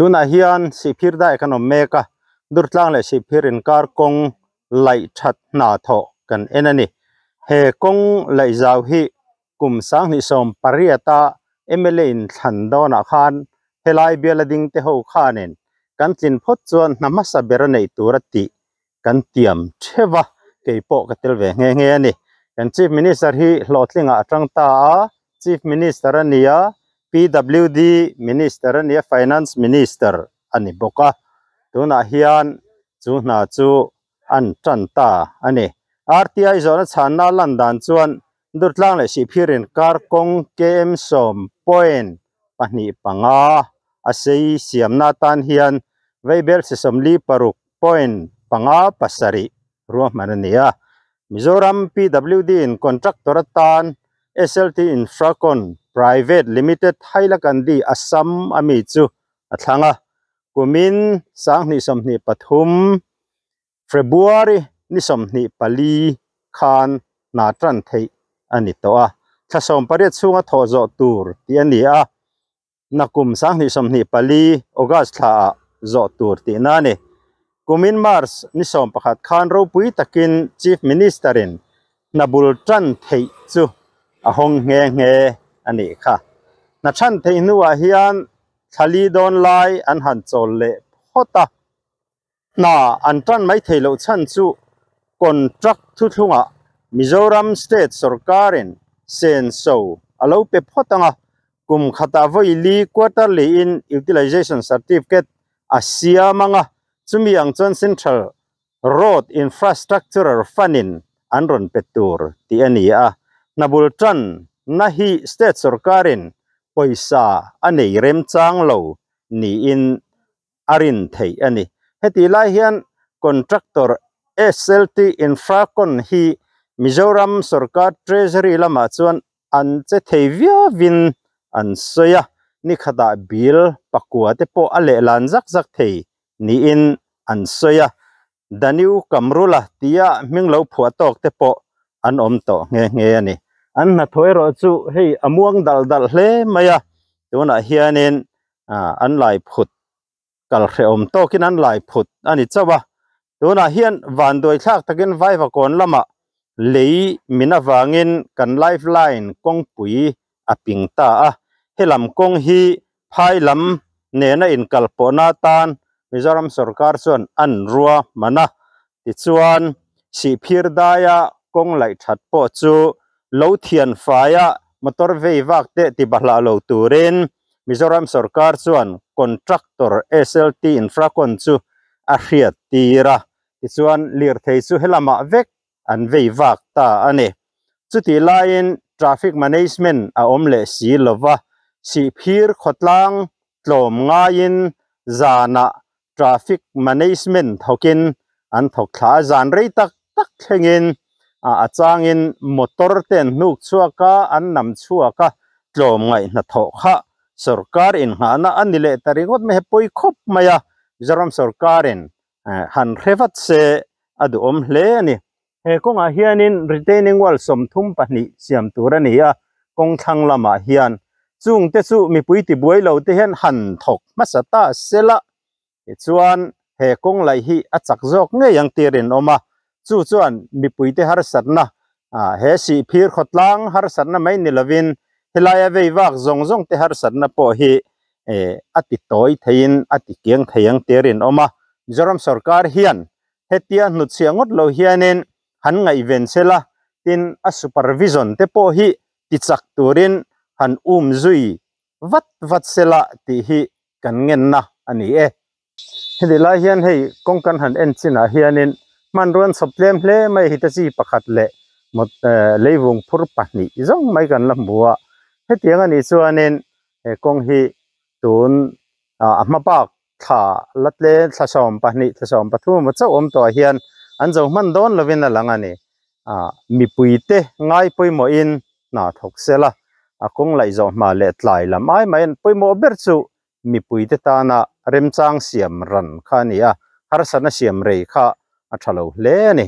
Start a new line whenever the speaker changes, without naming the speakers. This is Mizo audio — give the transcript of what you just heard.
Tunah hian Sihphir dai kan awm mek a, Durtlang leh Sihphir inkar kawng laih that hna thawh kan en a ni. He kawng laih zau hi kum 2018 a mla in thlan dawnah khan helai biala ding te ho khanin kan tlin phawt chuan hna hmasa ber a neih tur a tih kan tiam theuh a, kei pawh ka tel ve nghe nghe a ni. Kan Chief Minister hi hlawhtlingah a tang ta a, Chief Minister a ni a, PWD Minister a ni a, Finance Minister a ni bawk a. Tunah hian chu hna chu an tan ta a ni. RTI zawhna chhanna a lan dan chuan Durtlang leh Sihphir inkar kawng KM 10.25 a sei siamna atan hian Veibel 46 .57 ruahman a ni a. Mizoram PWD in contractor atan SLT Infracon Private Limited Hailakandi Assam a mi chu a thlang a. Kumin 2023 February ni 24 khan hna tan theih a ni tawh a. Thla 18 chhunga thawh zawh tur tih a ni a. Nakum 2024 August thla ah zawh tur tihna a ni. Kumin March ni 11 khan ropui takin Chief Minister in hna bul tan theih chu a hawng nghe nghe a nih kha. Hna than theih hnuah hian thla li dawn lai an han chawl leh phawt a. Hna an tan mai thei loh chhan chu contract thuthlungah Mizoram State sawrkarin senso a lo pe phawt ang a, kum khatah vawi li quarterly in utilization certificate a siam ang a, chumi ang chuan Central Road Infrastructural Fund in an rawn pe tur tih a ni a. Hna bul tan na hi State sawrkarin pawisa a nei remchang lo niin a rin theih a ni. Heti lai hian contractor SLT Infracon hi Mizoram sorkar Treasury lamah chuan an che thei viauin an sawi a, ni khatah bill pakua te pawh a lehlan zak zak thei niin an sawi a. Daniu Kamrula tia hming lo phuah tawk te pawh an awm tawh nghe nghe a ni. An hnathawh erawh chu hei a muang dalh dalh hle mai a, tunah hianin an lai phut kal hrehawm tawkin an lai phut a ni chauh a. Tunah hian vanduai thlak takin Vaivakawn lamah lei min avangin kan lifeline kawngpui a ping ta a. Helam kawng hi phai lam nena inkalpawhna atan Mizoram sorkar chuan an ruahman a. Tichuan, Sihphir daia kawng laih that pawh chu lo thian faia motor vei vak te ti bahlah lo turin Mizoram sorkar chuan contractor SLT Infracon chu a hriat tir a. Tichuan, lirthei chu helamah vek an vei vak ta a ni. Chutih laiin traffic management a awm leh si lova, Sihphir khawtlang tlawm ngaiin zanah traffic management thawkin an thawk thla a, zan rei tak tak thlengin a changin motor te an hnuk chhuak a, an nam chhuak a, tlawm ngaih hnathawh kha sorkar inngahna a ni leh ta ringawt mai, he pawi khawp mai a, Mizoram sorkarin han hre vat se a duhawm hle a ni. He kawngah hianin retaining wall 32 siam tur a ni a, kawng thlang lamah hian chungte chu mipui tibuai lo te hian han thawk hmasa ta sela tichuan he kawng laih hi a chak zawk ngei ang tir in awm a, chu chuan mipuite harsatna he Sihphir khawtlang harsatna mai ni lovin helaia vei vak zawng zawng te harsatna pawh hi a ti tawi theiin a ti kiang thei ang tir in awm a. Mizoram sorkar hian hetia hnutchhiah ngawt lo hianin han ngaihven sela tin a supervision te pawh hi ti chak turin han um zui vat vat sela tih hi kan ngenna a ni e. Heti lai hian hei kawng kan han en chinah hianin hmanrua an chhawp tlem hle mai hi te chi pakhat leh leivung phur pahnih zawng mai kan la hmu a. Hetiang a nih chuanin he kawng hi tun a hma bak thla la tle thla 12 thla 13 emaw chauh awm tawhah hian an zo hman dawn lovin a lang a ni. Mipuite ngai pawimawhin hna thawk sela a kawng laih zawh hma leh tlai lam ai mai an pawimawh ber chu mipuite tana remchang siam ran kha a ni a, harsatna siam rei kha a tha lo hle a ni.